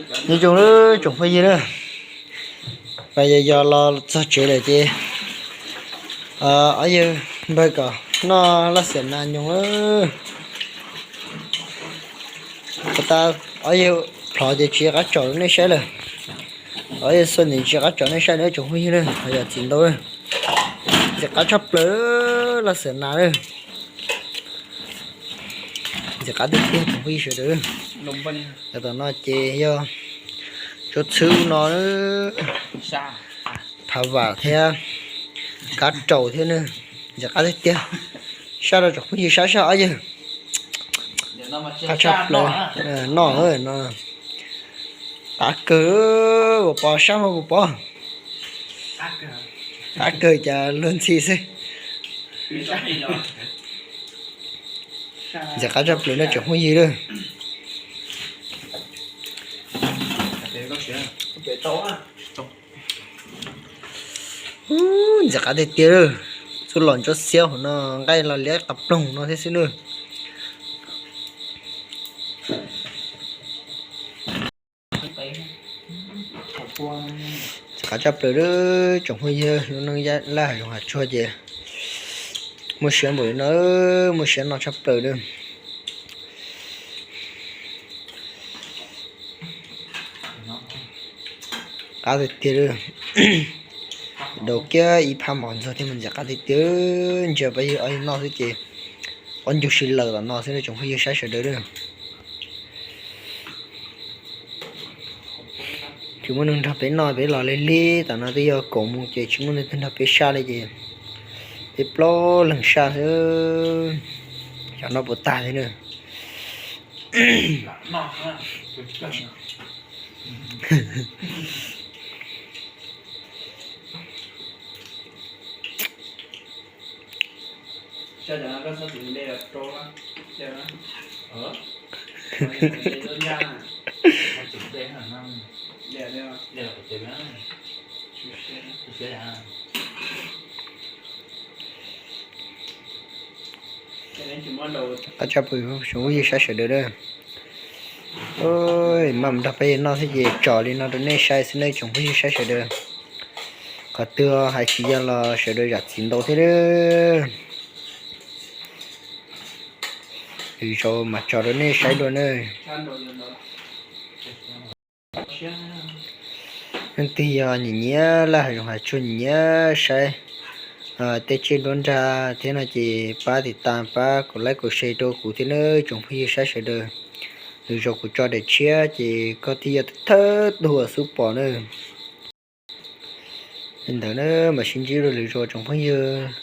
Nyob zoo tsoom phooj ywg na, mas yog yog los txog tsev lawm ces ob yawg npawg kom noj laj xeem nas nyoos lawm. Tau ob yawg plhov ces tsis qab tsom nej saib lawm. Ob yawg xuaj ntxim tsis qab tsom nej saib lawm tsoom phooj ywg na, ho yog txiv ntau na, ntxim qab tshaj plaws laj xeem nas na. Ntxim qab tiag tiag tsoom phooj ywg sawv daws. Tom no ces yog tsuab txhwb no, phav vam thiab kab raus thiab na. Ntxim qab tiag tiag. Sab rau tsoom phooj ywg saib sab ob yawg. Qab tshaj plaws. Noj no. Qab kawg, ua pov sab hauv ua pov. Qab kawg cas luag ntxhi xwb. Ntxim qab tshaj plaws no tsoom phooj yw lawm. Ntxim qab tiag tiag lawm. Txuj lom ntsuab xiab hauv no, nqaij los liab qas ploog no thiab xwb nawb. Ntxim qab tshaj plaws lawm tsoom phooj ywg, lub neej laj hav zoov hav tsuag ces muaj siab npaum li no, muaj siab noj tshaj plaws lawm. Qab tiag tiag lawm. Daus kiag ib phab mov ntxuag thiab mas ntxim qab tiag tiag. Ntsia peb yawg ob yawg noj xwb ces ob ncug si lawm tom no xwb tsoom phooj ywg saib sawv daws lawm. Tsis muaj neeg nrog peb noj, peb los lig lig, tam no twb yog kaum moos ces tsis muaj leej twg nrog peb saj li ces peb plaub leeg saj xwb, xyov noj puas tag thiab na. Qab tshaj plaws tsoom phooj ywg saib sawv daws lawm. Maj mus nrog peb noj thiab ces tso li no rau nej saib xwb nawb tsoom phooj ywg saib sawv daws. Qhov twg hais tsis yog los sawv daws zam txim ntau thiab lawm. Lwm zaus mam tso rau nej saib dua nawb. Leej twg yog nyiam nyiam laj hav zoov hav tsuag, nyiam nyiam saib tej tsiaj nruab nrag thiab no ces pab tiv tas pab kom like kom share rau kuv thiab nawb tsoom phooj ywg saib sawv daws. Lwm zaus kuv tso daim tshiab ces koj thiaj yog thawj tug xub pom nawb. Li ntawd na, mam sib ntsib dua lwm zaus tsoom phooj ywg.